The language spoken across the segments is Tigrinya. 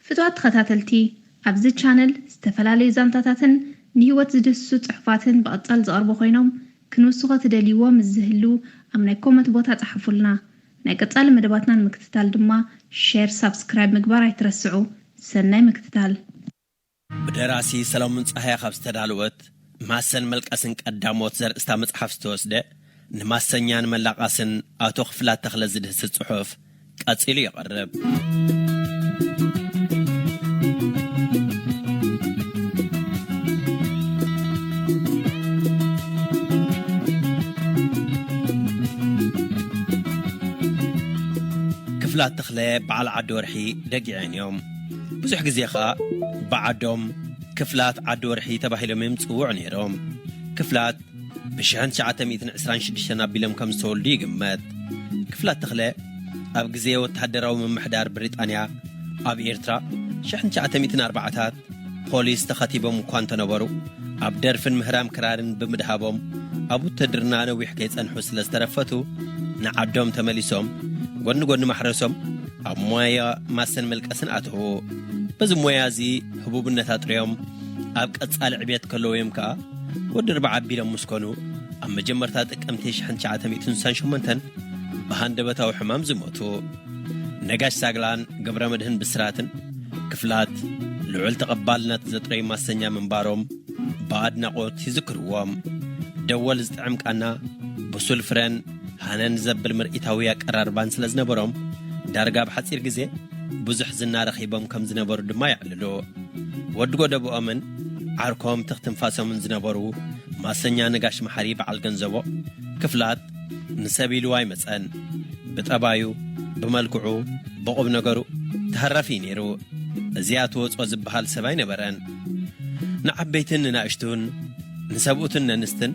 ፍትዋት ተኸታተልቲ፣ ኣብዚ ቻነል ዝተፈላለዩ ዛንታታትን ንህይወት ዝድህስሱ ጽሑፋትን ብቐጻል ዝቐርቡ ኮይኖም፣ ክንውስኾ ትደልይዎ ምስ ዝህሉ ኣብ ናይ ኮመንት ቦታ ጸሓፉልና። ናይ ቀጻሊ መደባትና ንምክትታል ድማ ሼር፣ ሳብስክራይብ ምግባር ኣይትረስዑ። ሰናይ ምክትታል። ብደራሲ ሰለሙን ጸሃየ ካብ ዝተዳለወት ማሰን መልቀስን ቀዳሞት ዘርእስታ መጽሓፍ ዝተወስደ ንማሰኛን መላቓስን ኣቶ ክፍላት ተኽለ ዝድህስስ ጽሑፍ ቀጺሉ ይቐርብ። ክፍላት ተኽለ በዓል ዓዲ ወርሒ ደጊዐን እዮም። ብዙሕ ግዜ ኸኣ ብዓዶም ክፍላት ዓዲ ወርሒ ተባሂሎም እዮም ዝጽውዑ ነይሮም። ክፍላት ብሽሕን ትሽዓተ ሚእትን ዕስራን ሽዱሽተን ኣቢሎም ከም ዝተወልዱ ይግመት። ክፍላት ተኽለ ኣብ ግዜ ወተሃደራዊ ምምሕዳር ብሪጣንያ ኣብ ኤርትራ ሽሕን ትሽዓተ ሚእትን ኣርባዓታት ፖሊስ ተኸቲቦም እኳ እንተነበሩ፣ ኣብ ደርፍን ምህራም ክራርን ብምድሃቦም ኣብ ውትድርና ነዊሕ ከይጸንሑ ስለ ዝተረፈቱ፣ ንዓዶም ተመሊሶም ጎኒ ጎኒ ማሕረሶም ኣብ ሞያ ማሰን መልቀስን ኣተዉ። በዚ ሞያ እዚ ህቡብነት ኣጥርዮም ኣብ ቀጻሊ ዕብየት ከለዉ እዮም ከኣ ወዲ ኣርብዓ ኣቢሎም ምስ ኮኑ፣ ኣብ መጀመርታ ጥቅምቲ ሽሕን ትሽዓተ ሚእትን ስሳን ሸሞንተን ብሃንደበታዊ ሕማም ዝሞቱ። ነጋሽ ሳግላን ገብረመድህን ብስራትን ክፍላት ልዑል ተቐባልነት ዘጥረዩ ማሰኛ ምንባሮም ብኣድናቖት ይዝክርዎም። ደወል ዝጥዕም ቃና፣ ብሱል ፍረን ሃነን ዘብል ምርኢታዊ ኣቀራርባን ስለ ዝነበሮም፣ ዳርጋ ኣብ ሓጺር ግዜ ብዙሕ ዝና ረኺቦም ከም ዝነበሩ ድማ የዕልሉ። ወዲ ጎደብኦምን ዓርኮም ትኽ ትንፋሶምን ዝነበሩ ማሰኛ ነጋሽ መሓሪ በዓል ገንዘቦ፣ ክፍላት ንሰብ ኢሉ ኣይመጸን። ብጠባዩ፣ ብመልክዑ፣ ብቑብ ነገሩ ተሃራፊ እዩ ነይሩ። እዚኣ ትወጾ ዝበሃል ሰብ ኣይነበረን። ንዓበይትን ንናእሽቱን፣ ንሰብኡትን ነንስትን፣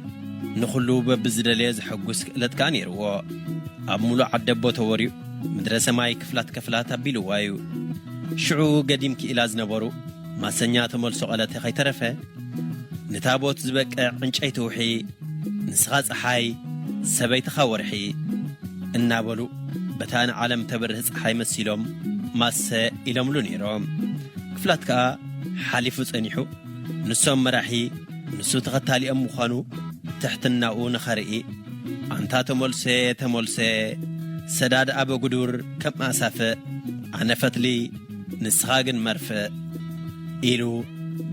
ንኹሉ በብዝደለየ ዘሐጉስ ክእለት ከኣ ነይርዎ። ኣብ ሙሉእ ዓደቦ ተወርዩ፣ ምድረ ሰማይ ክፍላት ክፍላት ኣቢልዋ እዩ። ሽዑ ገዲም ክኢላ ዝነበሩ ማሰኛ ተመልሶ ቀለተ ከይተረፈ፣ ንታቦት ዝበቅዕ ዕንጨይቲ ውሒ፣ ንስኻ ጸሓይ፣ ሰበይትኻ ወርሒ እናበሉ በታ ንዓለም ተብርህ ጸሓይ መሲሎም ማሰ ኢሎምሉ ነይሮም። ክፍላት ከኣ ሓሊፉ ጸኒሑ፣ ንሶም መራሒ፣ ንሱ ተኸታሊኦም ምዃኑ ትሕትናኡ ንኸርኢ፣ ኣንታ ተመልሰ፣ ተመልሰ፣ ሰዳድ ኣበ ጉዱር ከም ኣሳፍእ፣ ኣነ ፈትሊ፣ ንስኻ ግን መርፍእ ኢሉ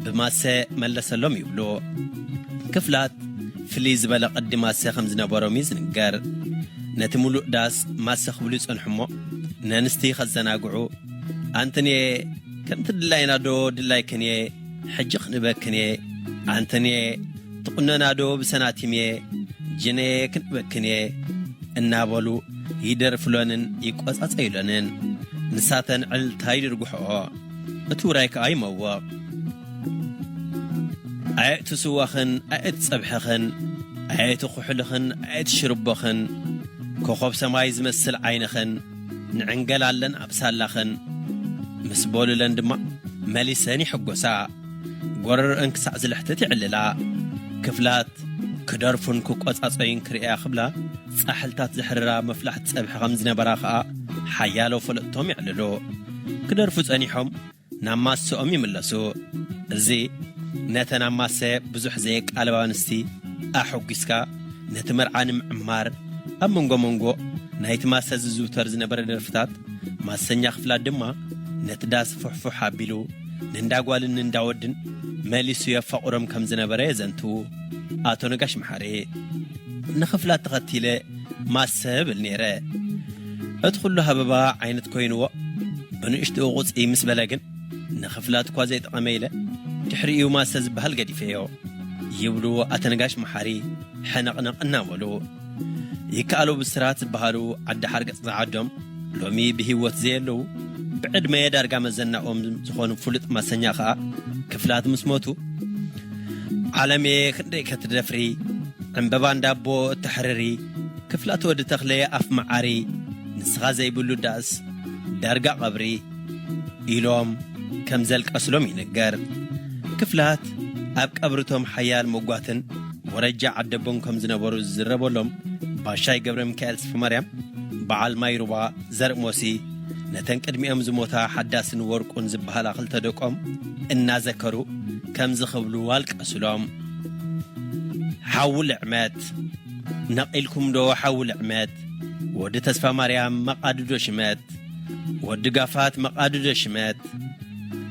ብማሰ መለሰሎም ይብሉ። ክፍላት ፍልይ ዝበለ ቅዲ ማሰ ከም ዝነበሮም እዩ ዝንገር። ነቲ ምሉእ ዳስ ማሰ ክብሉ ይጸንሑ እሞ፣ ነንስቲ ከዘናግዑ፣ ኣንትንየ ከምቲ ድላይና ዶ ድላይክንየ፣ ሕጂ ክንእበክንየ፣ ኣንትንየ ትቑነና ዶ ብሰናቲምየ፣ ጅነየ ክንእበክንየ እናበሉ ይደርፉለንን ይቆጻጸዩለንን። ንሳተን ዕልልታ ይድርግሕኦ፣ እቲ ውራይ ከኣ ይመውቕ። ኣየእትስዋኽን ኣየእትጸብሕኽን ኣየእትኩሕልኽን ኣየእትሽርቦኽን ኮኾብ ሰማይ ዝመስል ዓይንኽን ንዕንገላለን ኣብ ሳላኽን ምስ በሉለን ድማ መሊሰን ይሕጎሳ። ጎረርአን ክሳዕ ዝልሕትት ይዕልላ። ክፍላት ክደርፉን ክቆጻጸዩን ክርእያ ክብላ ጻሕልታት ዘሕርራ መፍላሕቲ ጸብሒ ከም ዝነበራ ከኣ ሓያሎ ፈለጥቶም የዕልሉ። ክደርፉ ጸኒሖም ናብ ማሰኦም ይምለሱ። እዚ ነተን ኣብ ማሰ ብዙሕ ዘየቃልባ ኣንስቲ ኣሐጒስካ ነቲ መርዓ ንምዕማር ኣብ መንጎ መንጎ ናይቲ ማሰ ዝዝውተር ዝነበረ ደርፍታት ማሰኛ ክፍላት ድማ ነቲ ዳስ ፉሕፉሕ ኣቢሉ ንእንዳ ጓልን ንእንዳ ወድን መሊሱ የፋቑሮም ከም ዝነበረ የዘንትዉ ኣቶ ነጋሽ መሓሪ። ንኽፍላት ተኸቲለ ማሰ እብል ነይረ። እቲ ኩሉ ሃበባ ዓይነት ኮይንዎ ብንእሽትኡ ቁፅይ ምስ በለ ግን ንኽፍላት እኳ ዘይጠቐመ ኢለ ድሕሪኡ ማሰ ዝበሃል ገዲፈዮ ይብሉ ኣቶ ነጋሽ መሓሪ ሕንቕንቕ እናበሉ። ይከኣሎ ብስራት ዝበሃሉ ዓዲ ሓርገፅ ዝዓዶም ሎሚ ብህይወት ዘየለዉ ብዕድመ ዳርጋ መዘናኦም ዝኾኑ ፍሉጥ ማሰኛ ኸኣ ክፍላት ምስ ሞቱ ዓለምየ ክንደይ ከትደፍሪ ዕምበባ እንዳቦ እተሕርሪ ክፍላት ወዲ ተኽለ ኣፍ መዓሪ ንስኻ ዘይብሉ ዳስ ዳርጋ ቐብሪ ኢሎም ከም ዘልቀስሎም ይንገር። ክፍላት ኣብ ቀብርቶም ሓያል መጓትን ወረጃ ዓደቦን ከም ዝነበሩ ዝዝረበሎም ባሻይ ገብረ ሚካኤል ስፍማርያም በዓል ማይ ሩባ ዘርእሞሲ ነተን ቅድሚኦም ዝሞታ ሓዳስን ወርቁን ዝበሃላ ክልተ ደቆም እናዘከሩ ከምዚ ክብሉ ኣልቀሱሎም። ሓዊ ልዕመት፣ ነቒልኩም ዶ ሓዊ ልዕመት? ወዲ ተስፋ ማርያም መቓድዶ ሽመት፣ ወዲ ጋፋት መቓድዶ ሽመት።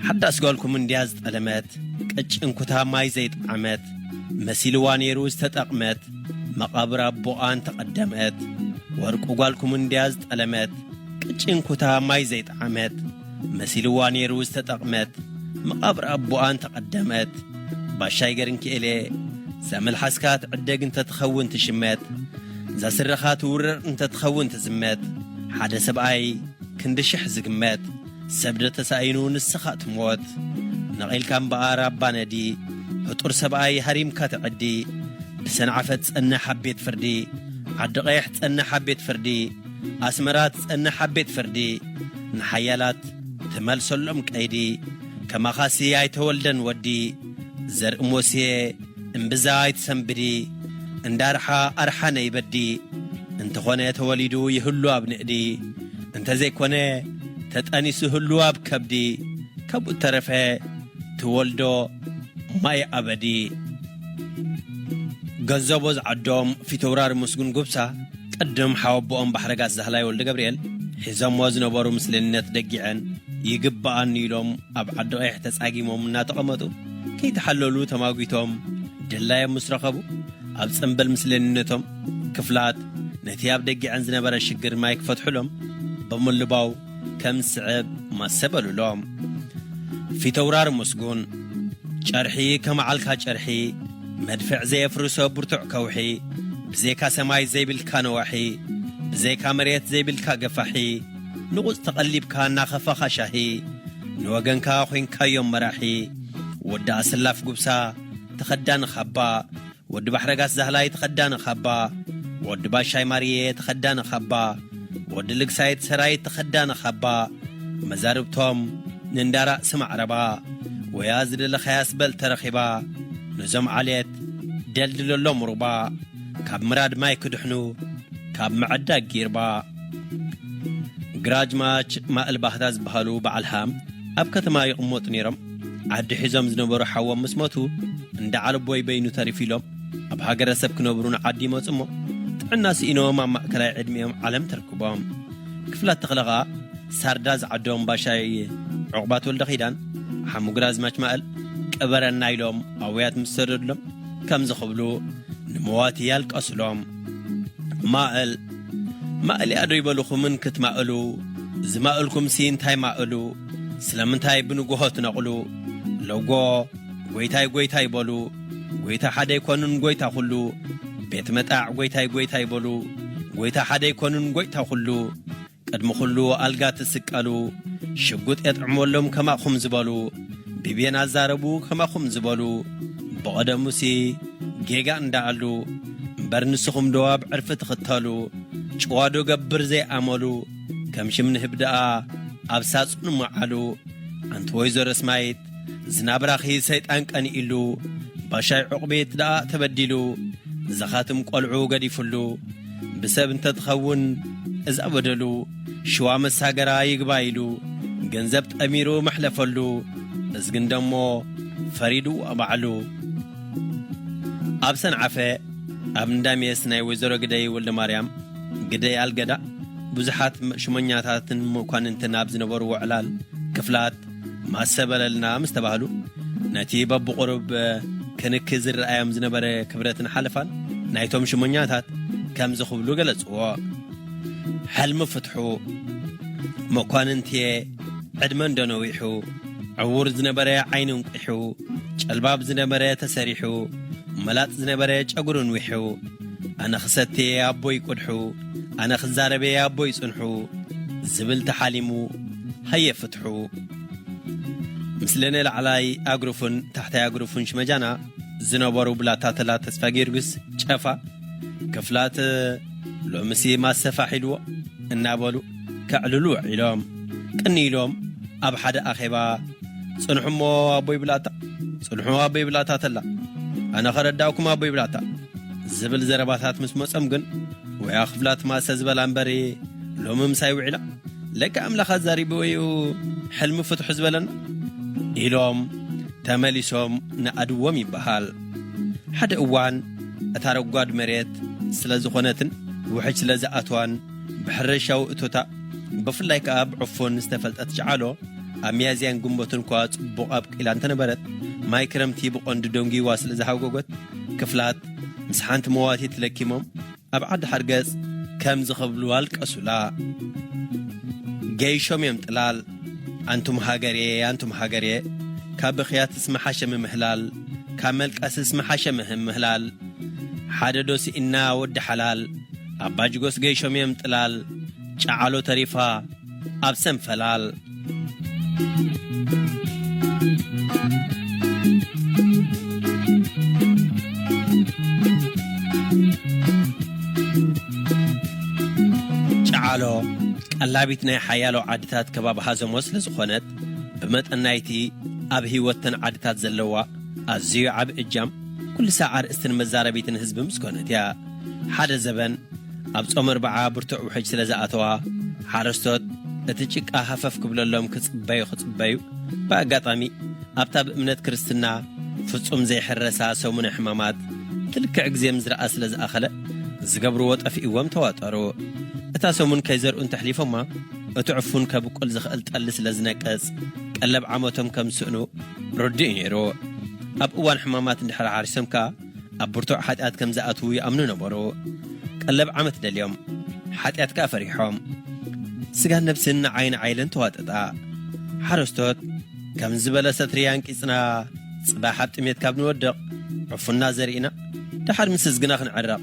ሓዳስ ጓልኩም እንድያ ዝጠለመት፣ ቅጭን ኩታ ማይ ዘይጠዓመት፣ መሲልዋ ነይሩ ዝተጠቕመት፣ መቓብር ኣቦኣን ተቐደመት። ወርቁ ጓልኩም እንድያ ዝጠለመት፣ ቅጭን ኩታ ማይ ዘይጠዓመት፣ መሲልዋ ነይሩ ዝተጠቕመት፣ መቓብር ኣቦኣን ተቐደመት። ባሻይ ገርንክኤሌ፣ እዛ መልሓስካ ትዕደግ እንተትኸውን ትሽመት፣ እዛ ስረኻ ትውረር እንተትኸውን ትዝመት፣ ሓደ ሰብኣይ ክንዲ ሽሕ ዝግመት፣ ሰብ ዶ ተሳኢኑ ንስኻ ትሞት። ነቒልካ እምበኣር ኣባነዲ፣ ህጡር ሰብኣይ ሃሪምካ ትዕዲ። ብሰንዓፈ ትጸንሕ ኣብ ቤት ፍርዲ፣ ዓዲ ቀይሕ ትጸንሕ ኣብ ቤት ፍርዲ፣ ኣስመራ ትጸንሕ ኣብ ቤት ፍርዲ። ንሓያላት ትመልሰሎም ቀይዲ፣ ከማኻሲ ኣይተወልደን ወዲ። ዘርኢ ሞስየ እምብዛ ኣይትሰንብዲ፣ እንዳርሓ ኣርሓ ነይበዲ። እንተኾነ ተወሊዱ ይህሉ ኣብ ንእዲ፣ እንተዘይኮነ ተጠኒሱ ህሉ ኣብ ከብዲ። ካብኡ እተረፈ ትወልዶ ማይ ኣበዲ። ገንዘቦ ዝዓዶም ፊተውራሪ ምስጉን ጉብሳ፣ ቅድም ሓወቦኦም ባሕረጋስ ዛህላይ ወልደ ገብርኤል ሒዞሞ ዝነበሩ ምስልነት ደጊዐን ይግብኣኒ ኢሎም ኣብ ዓዲ ቀይሕ ተጻጊሞም እናተቐመጡ፣ ከይተሓለሉ ተማጒቶም ድላዮም ምስ ረኸቡ፣ ኣብ ጽምብል ምስልነቶም ክፍላት ነቲ ኣብ ደጊዐን ዝነበረ ሽግር ማይ ክፈትሑሎም ብምልባው ከም ዝስዕብ ማሰ በሉሎም። ፊተውራሪ ምስጉን፣ ጨርሒ ከመዓልካ ጨርሒ፣ መድፍዕ ዘየፍርሶ ብርቱዕ ከውሒ፣ ብዘይካ ሰማይ ዘይብልካ ነዋሒ፣ ብዘይካ መሬት ዘይብልካ ገፋሒ፣ ንቑጽ ተቐሊብካ እናኸፋኻ ሻሂ፣ ንወገንካ ኮይንካዮም መራሒ። ወዲ ኣሰላፍ ጉብሳ ተኸዳኒ ካባ፣ ወዲ ባሕረጋስ ዛህላይ ተኸዳኒ ካባ፣ ወዲ ባሻይ ማርየ ተኸዳኒ ካባ፣ ወዲ ልግሳይት ሰራይት ተኸዳኒ ካባ፣ መዛርብቶም ንንዳራእ ስማዕ ረባ፣ ወያ ዝደለኻያስ በል ተረኺባ፣ ነዞም ዓሌት ደልድለሎም ሩባ፣ ካብ ምራድ ማይ ክድሕኑ ካብ ምዕዳግ ጊርባ። ግራጅማች ማእል ባህታ ዝበሃሉ በዓል ሃም ኣብ ከተማ ይቕመጡ ነይሮም። ዓዲ ሒዞም ዝነበሩ ሓዎም ምስ ሞቱ፣ እንዳ ዓለቦይ በይኑ ተሪፉ ኢሎም ኣብ ሃገረሰብ ክነብሩ ንዓዲ ይመጹ እሞ፣ ጥዕና ስኢኖም ኣብ ማእከላይ ዕድሚኦም ዓለም ተርክቦም። ክፍላት ተኽለ ኸኣ ሳርዳ ዝዓዶም ባሻይ ዑቕባት ወልደ ኺዳን፣ ሓሙ ግራዝማች ማእል፣ ቅበረና ኢሎም ኣውያት ምስ ሰደዱሎም፣ ከምዚ ክብሉ ንመዋቲ ያልቀሱሎም። ማእል፣ ማእል እያ ዶ ይበልኹምን ክትማእሉ? ዝማእልኩምሲ እንታይ ማእሉ? ስለምንታይ ብንግሆ ትነቕሉ? ለጎ፣ ጎይታይ ጎይታይ በሉ። ጎይታ ሓደ ኣይኮኑን ጎይታ ኩሉ። ቤት መጣዕ ጎይታይ ጎይታይ በሉ። ጎይታ ሓደ ኣይኮኑን ጎይታ ኩሉ። ቅድሚ ኩሉ ኣልጋ ትስቀሉ። ሽጉጥ የጥዕመሎም ከማኹም ዝበሉ። ብቤን ኣዛረቡ ከማኹም ዝበሉ። ብቐደሙሲ ጌጋ እንዳኣሉ። እምበር ንስኹም ዶ ኣብ ዕርፊ ትኽተሉ? ጭዋ ዶ ገብር ዘይኣመሉ? ከም ሽም ንህብ ደኣ ኣብ ሳጹን መዓሉ። ኣንቲ ወይዘሮ ስማይት፣ ዝናብራኺ ሰይጣን ቀኒኢሉ። ባሻይ ዑቕቤት ደኣ ተበዲሉ። ዘኻትም ቆልዑ ገዲፉሉ። ብሰብ እንተትኸውን እዛ በደሉ፣ ሽዋ መሳገራ ይግባ ኢሉ። ገንዘብ ጠሚሩ መሕለፈሉ። እዝግን ደሞ ፈሪዱ ባዕሉ። ኣብ ሰንዓፈ፣ ኣብ እንዳሜስ ናይ ወይዘሮ ግደይ ወልደ ማርያም፣ ግደይ ኣልገዳ፣ ብዙሓት ሽመኛታትን መኳንንትን ኣብ ዝነበርዎ ዕላል ክፍላት ማሰ በለልና ምስ ተባህሉ፣ ነቲ በብቑሩብ ክንኪ ዝረኣዮም ዝነበረ ክብረትን ሓለፋን ናይቶም ሽመኛታት ከምዚ ክብሉ ገለጽዎ። ሕልሚ ፍትሑ፣ መኳንንትየ ዕድመ እንዶ ነዊሑ፣ ዕዉር ዝነበረ ዓይኑ እንቂሑ፣ ጨልባብ ዝነበረ ተሰሪሑ፣ መላጥ ዝነበረ ጨጉሩ ንዊሑ፣ ኣነ ክሰትየ ኣቦይ ቁድሑ፣ ኣነ ክዛረበየ ኣቦይ ጽንሑ ዝብል ተሓሊሙ ሃየ ፍትሑ። ምስለነ ላዕላይ ኣግሩፍን ታሕታይ ኣግሩፍን ሽመጃና ዝነበሩ ብላታ ተላ ተስፋ ጊዮርጊስ ጨፋ፣ ክፍላት ሎምሲ ማሰፋ ሒልዎ እናበሉ ከዕልሉ ውዒሎም። ቅኒ ኢሎም ኣብ ሓደ ኣኼባ፣ "ጽንሑ እሞ ኣቦይ ብላታ፣ ጽንሑ ኣቦይ ብላታ ተላ፣ ኣነ ከረዳእኩም ኣቦይ ብላታ" ዝብል ዘረባታት ምስ መጾም ግን፣ ወያ ክፍላት ማሰ ዝበላ እምበሪ ሎሚ ምሳይ ውዒላ፣ ለካ ኣምላኽ ኣዛሪብዎ እዩ ሕልሚ ፍትሑ ዝበለና ኢሎም ተመሊሶም ንኣድዎም ይበሃል። ሓደ እዋን እታ ረጓድ መሬት ስለ ዝኾነትን ውሕጅ ስለ ዝኣትዋን ብሕርሻዊ እቶታ ብፍላይ ከኣ ብዕፉን ዝተፈልጠት ጨዓሎ ኣብ ሚያዝያን ግንቦትን እኳ ጽቡቕ ኣብቂላ እንተነበረት፣ ማይ ክረምቲ ብቐንዱ ደንጉይዋ ስለ ዝሃጎጎት፣ ክፍላት ምስ ሓንቲ መዋቲት ለኪሞም ኣብ ዓዲ ሓርገጽ ከምዚ ክብሉ ኣልቀሱላ። ገይሾም እዮም ጥላል። ኣንቱም ሃገርየ፣ ኣንቱም ሃገርየ፣ ካብ ብኽያትስ ምሓሸ ምምህላል፣ ካብ መልቀስስ ምሓሸ ምህም ምህላል። ሓደ ዶ ስኢና ወዲ ሓላል፣ ኣባ ጅጎስ ገይሾም እዮም ጥላል፣ ጨዓሎ ተሪፋ ኣብ ሰንፈላል። ጨዓሎ ቀላቢት ናይ ሓያሎ ዓድታት ከባቢ ሃዘሞ ስለ ዝኾነት፣ ብመጠን ናይቲ ኣብ ህይወት ተን ዓድታት ዘለዋ ኣዝዩ ዓቢ እጃም፣ ኩሉ ሳዕ ኣርእስትን መዛረቢትን ህዝቢ ምስ ኮነት እያ። ሓደ ዘበን ኣብ ጾም ኣርብዓ ብርቱዕ ውሕጅ ስለ ዝኣተዋ፣ ሓረስቶት እቲ ጭቃ ሃፈፍ ክብለሎም ክጽበዩ ክጽበዩ፣ ብኣጋጣሚ ኣብታ ብእምነት ክርስትና ፍጹም ዘይሕረሳ ሰሙነ ሕማማት፣ እቲ ልክዕ ግዜ ምዝረኣ ስለ ዝኣኸለ፣ ዝገብርዎ ጠፊእዎም ተዋጠሩ። እታ ሰሙን ከይዘርኡ እንተሕሊፎማ፣ እቲ ዕፉን ከብቁል ዝኽእል ጠሊ ስለ ዝነቅጽ፣ ቀለብ ዓመቶም ከም ዝስእኑ ርዱእ እዩ ነይሩ። ኣብ እዋን ሕማማት እንድሕር ሓሪሶም ከኣ፣ ኣብ ብርቱዕ ሓጢኣት ከም ዝኣትዉ ይኣምኑ ነበሩ። ቀለብ ዓመት ደልዮም፣ ሓጢኣት ከኣ ፈሪሖም፣ ስጋን ነብስን ንዓይ ንዓይ ኢለን ተዋጠጣ። ሓረስቶት፣ ከም ዝበለ ሰትሪ ኣንቂጽና፣ ጽባሕ ኣብ ጥሜት ካብ ንወድቕ፣ ዕፉና ዘሪእና፣ ደሓር ምስ ህዝግና ክንዕረቕ፣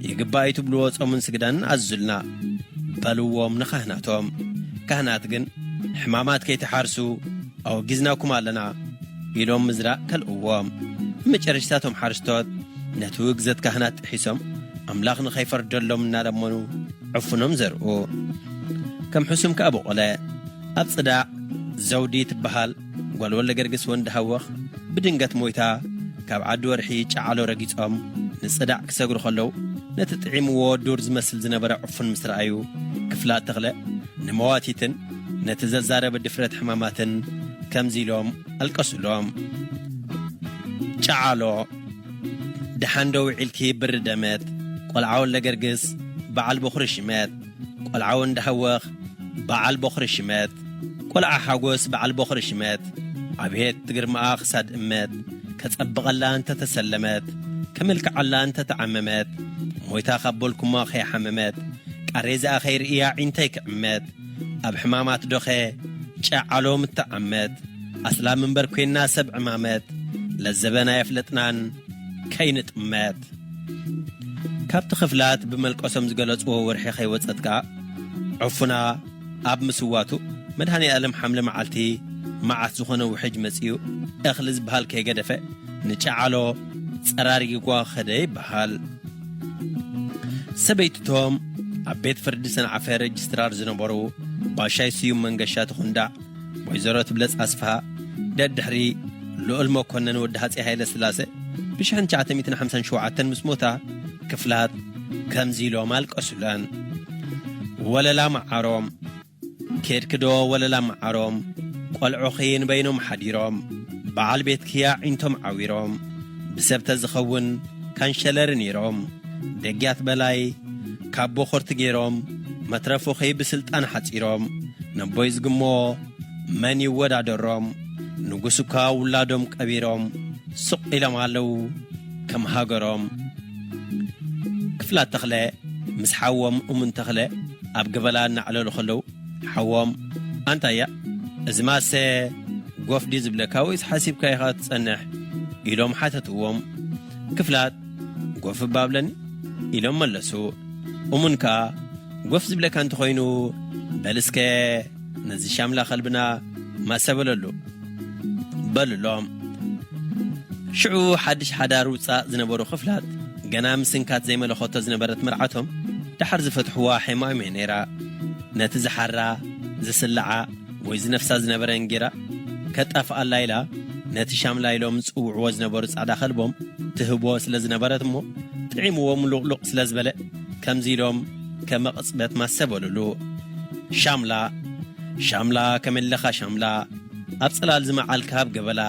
ይግባእ እዩ ትብልዎ ጾምን ስግዳንን ኣዝዙልና፣ በልዎም ንኻህናቶም። ካህናት ግን፣ ሕማማት ከይትሓርሱ፣ ኣወጊዝናኩም ኣለና ኢሎም ምዝራእ ከልእዎም። ብመጨረሽታ እቶም ሓረስቶት ነቲ ውግዘት ካህናት ጥሒሶም ኣምላኽ ንኸይፈርደሎም እናለመኑ ዕፉኖም ዘርኡ። ከም ሕሱም ከኣ በቖለ። ኣብ ጽዳዕ ዘውዲ ትበሃል ጓል ወልደ ገርግስ ወንድ ሃወኽ ብድንገት ሞይታ ካብ ዓዲ ወርሒ ጨዓሎ ረጊጾም ንጽዳዕ ክሰግሩ ከለዉ ነቲ ጥዒምዎ ዱር ዝመስል ዝነበረ ዕፉን ምስ ረኣዩ ክፍላት ተኽለ ንመዋቲትን ነቲ ዘዛረበ ድፍረት ሕማማትን ከምዚ ኢሎም ኣልቀሱሎም። ጨዓሎ፣ ደሓን ዶ ውዒልኪ ብሪ ደመት፣ ቆልዓ ወልደ ገርግስ በዓል ቦኽሪ ሽመት፣ ቆልዓ ወንዲ ሃወኽ በዓል ቦኽሪ ሽመት፣ ቆልዓ ሓጎስ በዓል ቦኽሪ ሽመት፣ ኣቤት ግርማኣ ክሳድ እመት፣ ከጸብቐላ እንተ ተሰለመት፣ ከመልክዓላ እንተ ተዓመመት፣ ሞይታ ካብ በልኩማ ከይሓመመት፣ ቃሬዛኣ ከይርእያ ዒንተይ ክዕመት፣ ኣብ ሕማማት ዶኸ ጨዓሎ ምተዓመት፣ ኣስላም እምበር ኮይና ሰብ ዕማመት፣ ለዘበን ኣየፍለጥናን ከይንጥመት። ካብቲ ክፍላት ብመልቀሶም ዝገለጽዎ ወርሒ ከይወጸት ከኣ፣ ዕፉና ኣብ ምስዋቱ፣ መድሃኔ ኣለም ሓምለ መዓልቲ መዓት ዝኾነ ውሕጅ መጺኡ፣ እኽሊ ዝበሃል ከይገደፈ፣ ንጨዓሎ ጸራሪግዋ ኸደ ይበሃል። ሰበይትቶም ኣብ ቤት ፍርዲ ሰንዓፈ ረጅስትራር ዝነበሩ ባሻይ ስዩም መንገሻ ትኹንዳዕ፣ ወይዘሮ ትብለጽ ኣስፍሃ፣ ደድሕሪ ልኡል መኮነን ወዲ ሃጺይ ሃይለ ስላሴ ብ ሽሕን ትሽዓተ ሚእትን ሓምሳን ሸውዓተን ምስ ሞታ፣ ክፍላት ከምዚ ኢሎም ኣልቀሱለን። ወለላ መዓሮም፣ ኬድኪ ዶ ወለላ መዓሮም፣ ቆልዑኺ ንበይኖም ሓዲሮም፣ በዓል ቤትኪ ኣዒንቶም ዓዊሮም፣ ብሰብ ተዝኸውን ካንሸለር ነይሮም፣ ደግያት በላይ ካብ ቦኸርቲ ገይሮም፣ መትረፉኺ ብስልጣን ሓጺሮም፣ ነቦይ ዝግሞ መን ይወዳደሮም፣ ንጉስ እኳ ውላዶም ቀቢሮም፣ ስቕ ኢሎም ኣለዉ ከም ሃገሮም። ክፍላት ተኽለ ምስ ሓዎም እሙን ተኽለ ኣብ ገበላ እናዕለሉ ከለዉ፣ ሓዎም፣ "ኣንታያ፣ እዚ ማሰ ጎፍ ድዩ ዝብለካ ወይስ ሓሲብካ ኢኻ ትጸንሕ?" ኢሎም ሓተትዎም። ክፍላት፣ "ጎፍ እባ ኣብለኒ" ኢሎም መለሱ። እሙን ከኣ፣ "ጎፍ ዝብለካ እንተኾይኑ፣ በል እስከ ነዚ ሻምላ ከልብና ማሰ በለሉ" በሉሎም። ሽዑ ሓድሽ ሓዳር ውጻእ ዝነበሩ ክፍላት፣ ገና ምስንካት ዘይመለኸቶ ዝነበረት መርዓቶም፣ ደሓር ዝፈትሕዋ ሔማም እያ ነይራ። ነቲ ዝሓራ፣ ዝስልዓ ወይ ዝነፍሳ ዝነበረ እንጌራ ከጣፍኣላ ኢላ፣ ነቲ ሻምላ ኢሎም ዝጽውዕዎ ዝነበሩ ጻዕዳ ከልቦም ትህቦ ስለ ዝነበረት እሞ፣ ጥዒምዎም ሉቕሉቕ ስለ ዝበለ፣ ከምዚ ኢሎም ከመ ቅጽበት ማሰ በሉሉ። ሻምላ፣ ሻምላ ከመለኻ ሻምላ፣ ኣብ ጽላል ዝመዓልካ ኣብ ገበላ፣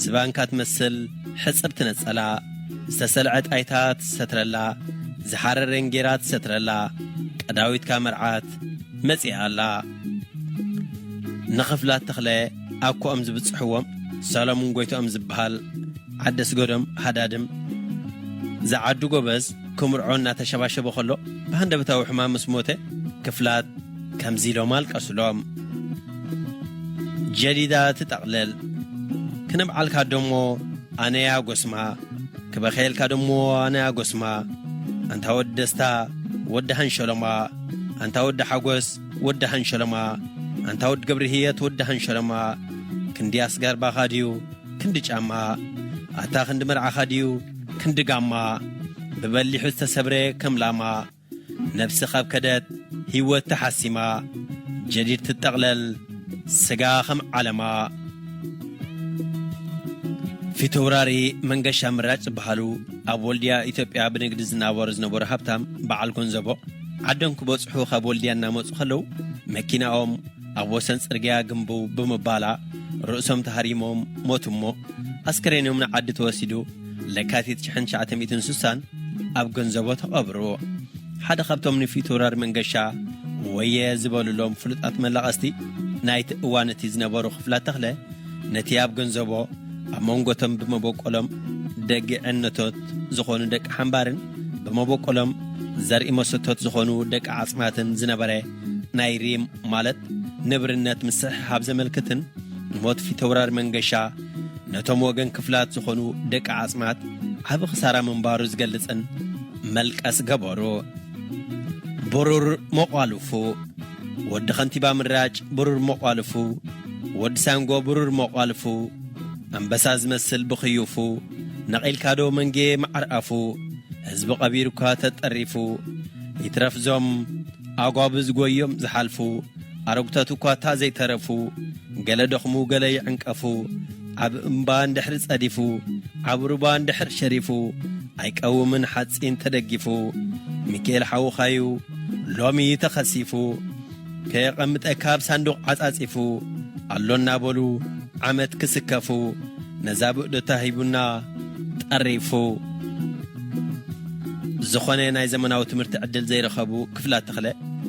ዝባንካ ትመስል ሕጽብቲ ነጸላ፣ ዝተሰልዐ ጣይታ ትሰትረላ፣ ዝሓረረ እንጌራ ትሰትረላ፣ ቀዳዊትካ መርዓት መጺኣ ኣላ። ንኽፍላት ተኽለ ኣኮኦም ዝብጽሕዎም ሰሎሙን ጎይትኦም ዝበሃል ዓዲ ኣስገዶም ሃዳድም ዝዓዱ ጎበዝ ክምርዖ እናተሸባሸበ ከሎ ብሃንደበታዊ ሕማም ምስ ሞተ ክፍላት ከምዚ ኢሎም ኣልቀሱሎም። ጀዲዳ ትጠቕልል ክነብዓልካ ደሞ ኣነያ ጎስማ ክበኸየልካ ደሞ ኣነያ ጎስማ ኣንታ ወዲ ደስታ ወዲ ሃንሸሎማ ኣንታ ወዲ ሓጎስ ወዲ ሃንሸሎማ ኣንታ ወዲ ገብርህየት ወዲ ሃንሸሎማ ክንዲ ኣስጋርባኻ ድዩ ክንዲ ጫማ ኣታ ክንዲ መርዓኻ ድዩ ክንዲ ጋማ ብበሊሑ ዝተሰብረ ከም ላማ ነብሲ ካብ ከደት ህይወት ተሓሲማ ጀዲድ ትጠቕለል ስጋ ከም ዓለማ። ፊተውራሪ መንገሻ ምራጭ ዝበሃሉ ኣብ ወልድያ ኢትዮጵያ ብንግዲ ዝናበሩ ዝነበሩ ሃብታም በዓል ጎንዘቦ ዓዶም ክበጽሑ ካብ ወልድያ እናመጹ ከለዉ መኪናኦም ኣብ ወሰን ጽርግያ ግንቡ ብምባላ ርእሶም ተሃሪሞም ሞቱ እሞ ኣስከሬኖም ንዓዲ ተወሲዱ ለካቲት ሽሕን ትሽዓተ ሚእትን ስሳን ኣብ ገንዘቦ ተቐብሩ። ሓደ ካብቶም ንፊት ወራር መንገሻ ወየ ዝበሉሎም ፍሉጣት መላቐስቲ ናይቲ እዋን እቲ ዝነበሩ ክፍላት ተኽለ ነቲ ኣብ ገንዘቦ ኣብ መንጎቶም ብመበቆሎም ደቂ ዕነቶት ዝኾኑ ደቂ ሓምባርን ብመበቆሎም ዘርኢ መሰቶት ዝኾኑ ደቂ ዓጽማትን ዝነበረ ናይ ሪም ማለት ንብርነት ምስሕሓብ ዘመልክትን ሞት ፊተውራሪ መንገሻ ነቶም ወገን ክፍላት ዝኾኑ ደቂ ዓጽማት ዓቢ ክሳራ ምንባሩ ዝገልጽን መልቀስ ገበሩ። ብሩር መቋልፉ ወዲ ከንቲባ ምራጭ ብሩር መቋልፉ ወዲ ሳንጎ ብሩር መቋልፉ ኣንበሳ ዝመስል ብኽዩፉ ነቒልካዶ መንጌ መዓርኣፉ ህዝቢ ቀቢሩኳ ተጠሪፉ ይትረፍዞም ኣጓብዝ ጎዮም ዝሓልፉ ኣረጉተት እኳ እታ ዘይተረፉ ገለ ደኽሙ ገለ ይዕንቀፉ ዓብ እምባ እንድሕር ጸዲፉ ዓብ ሩባ እንድሕር ሸሪፉ ኣይቀውምን ሓጺን ተደጊፉ ሚካኤል ሓውኻዩ ሎሚ ተኸሲፉ ከየቐምጠካ ኣብ ሳንዱቕ ዓጻጺፉ ኣሎ እናበሉ ዓመት ክስከፉ ነዛ ብእዶታ ሂቡና ጠሪፉ። ዝኾነ ናይ ዘመናዊ ትምህርቲ ዕድል ዘይረኸቡ ክፍላት ተኽለ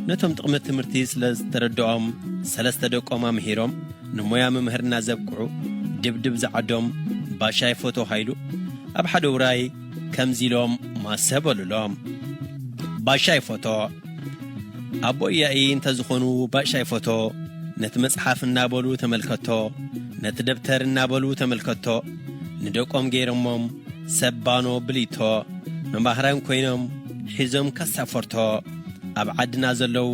ነቶም ጥቕሚ ትምህርቲ ስለ ዝተረድኦም ሰለስተ ደቆም ኣምሂሮም ንሞያ ምምህርና ዘብቅዑ ድብድብ ዝዓዶም ባሻይ ፎቶ ሃይሉ ኣብ ሓደ ውራይ ከምዚ ኢሎም ማሰ በሉሎም። ባሻይ ፎቶ ኣቦ እያኢ እንተዝኾኑ ባሻይ ፎቶ ነቲ መጽሓፍ እናበሉ ተመልከቶ ነቲ ደብተር እናበሉ ተመልከቶ ንደቆም ገይሮሞም ሰብ ባኖ ብሊቶ መማህራን ኮይኖም ሒዞም ከሳፈርቶ ኣብ ዓድና ዘለዉ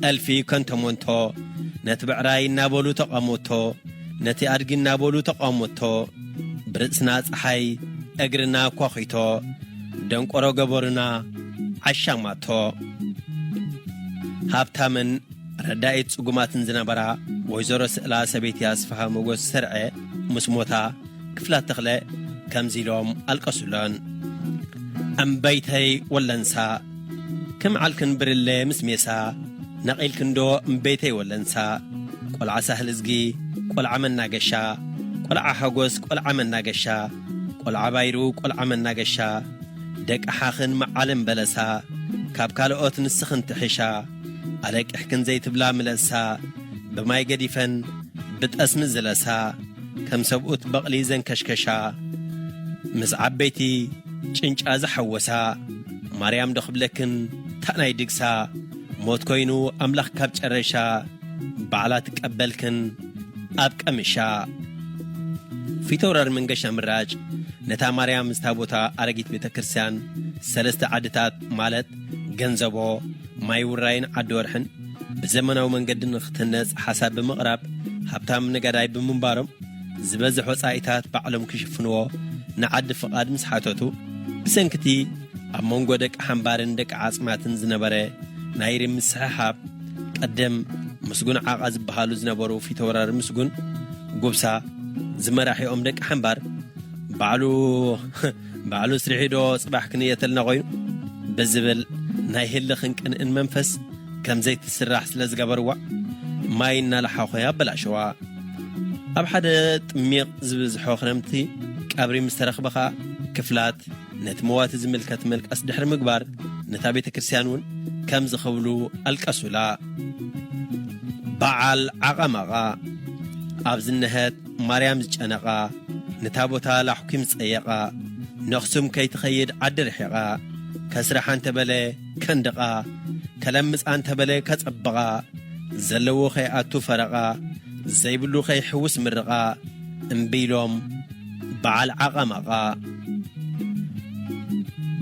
እልፊ ከንተሞንቶ ነቲ ብዕራይ እናበሉ ተቐሞቶ ነቲ ኣድጊ እናበሉ ተቐሞቶ ብርእስና ጸሓይ እግርና ኳኺቶ ደንቆሮ ገበሩና ዓሻማቶ። ሃብታምን ረዳኢት ጽጉማትን ዝነበራ ወይዘሮ ስእላ ሰበይቲ ኣስፍሃ መጎስ ሰርዐ ምስ ሞታ ክፍላት ተኽለ ከምዚ ኢሎም ኣልቀሱለን። እምበይተይ ወለንሳ ክምዓልክን ብርለ ምስ ሜሳ ነቒልክንዶ እምበይተይ ወለንሳ ቆልዓ ሳህል እዝጊ ቆልዓ መናገሻ ቆልዓ ሓጎስ ቆልዓ መናገሻ ቆልዓ ባይሩ ቆልዓ መናገሻ ደቂ ሓኽን መዓልን በለሳ ካብ ካልኦት ንስኽን ትሕሻ ኣለቂሕክን ዘይትብላ ምለሳ ብማይ ገዲፈን ብጠስሚ ዝለሳ ከም ሰብኡት በቕሊ ዘንከሽከሻ ምስ ዓበይቲ ጭንጫ ዝሓወሳ ማርያም ዶ ክብለክን ታናይ ድግሳ ሞት ኮይኑ ኣምላኽ ካብ ጨረሻ ባዕላ ትቀበልክን ኣብ ቀምሻ። ፊተውራሪ መንገሻ ምራጭ ነታ ማርያም ዝታቦታ ኣረጊት ቤተ ክርስቲያን ሰለስተ ዓድታት ማለት ገንዘቦ፣ ማይ ውራይን ዓዲ ወርሕን ብዘመናዊ መንገዲ ንክትህነፅ ሓሳብ ብምቕራብ ሃብታም ነጋዳይ ብምንባሮም ዝበዝሕ ወፃኢታት ባዕሎም ክሽፍንዎ ንዓዲ ፍቓድ ምስ ሓተቱ ብሰንክቲ ኣብ መንጎ ደቂ ሓምባርን ደቂ ዓፅማትን ዝነበረ ናይ ሪም ምስሕሓብ ቀደም ምስጉን ዓቓ ዝበሃሉ ዝነበሩ ፊተውራሪ ምስጉን ጉብሳ ዝመራሒኦም ደቂ ሓምባር ባዕሉ ባዕሉ ስሪሒ ዶ ፅባሕ ክንየተልና ኮይኑ ብዝብል ናይ ህልኽን ቅንእን መንፈስ ከም ዘይትስራሕ ስለ ዝገበርዋ፣ ማይ እናለሓኾ ኣበላሸዋ። ኣብ ሓደ ጥሚቕ ዝበዝሖ ክረምቲ ቀብሪ ምስ ተረኽበ ኸኣ፣ ክፍላት ነቲ መዋቲ ዝምልከት መልቀስ ድሕሪ ምግባር፣ ነታ ቤተ ክርስቲያን እውን ከምዚ ክብሉ ኣልቀሱላ። በዓል ዓቐማቓ፣ ኣብ ዝነሀት ማርያም ዝጨነቓ፣ ነታ ቦታ ላሕኩም ዝጸየቓ፣ ነኽሱም ከይትኸይድ ዓዲ ርሒቓ፣ ከስርሓ እንተበለ ከንድቓ፣ ከለምጻ እንተበለ ከጸብቓ፣ ዘለዎ ከይኣቱ ፈረቓ፣ ዘይብሉ ከይሕውስ ምርቓ፣ እምቢ ኢሎም በዓል ዓቐማቓ።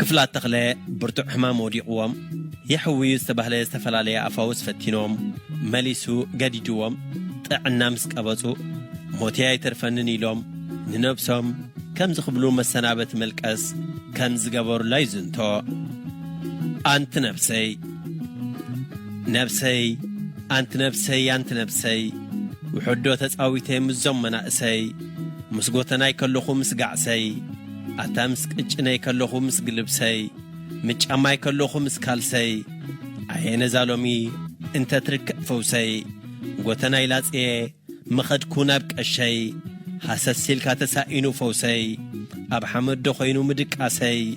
ክፍላት ተኽለ ብርቱዕ ሕማም ወዲቕዎም፣ የሕውዩ ዝተባህለ ዝተፈላለየ ኣፋውስ ፈቲኖም፣ መሊሱ ገዲድዎም፣ ጥዕና ምስ ቀበጹ፣ ሞትያ ኣይተርፈንን ኢሎም ንነብሶም ከምዚ ክብሉ መሰናበቲ መልቀስ ከም ዝገበሩላ ይዝንቶ። ኣንቲ ነብሰይ፣ ነብሰይ፣ ኣንቲ ነብሰይ፣ ኣንቲ ነብሰይ፣ ውሑዶ ተጻዊተ ምስዞም መናእሰይ፣ ምስ ጎተናይ ከለኹ ምስ ጋዕሰይ፣ ኣታ ምስ ቅጭነይ ከለኹ ምስ ግልብሰይ፣ ምስ ጫማይ ከለኹ ምስ ካልሰይ፣ ኣየ ነዛ ሎሚ እንተ ትርከብ ፈውሰይ፣ ጎተናይ ላጽየ ምኸድኩ ናብ ቀሸይ፣ ሃሰስ ኢልካ ተሳኢኑ ፈውሰይ፣ ኣብ ሓመድ ዶ ኾይኑ ምድቃሰይ፣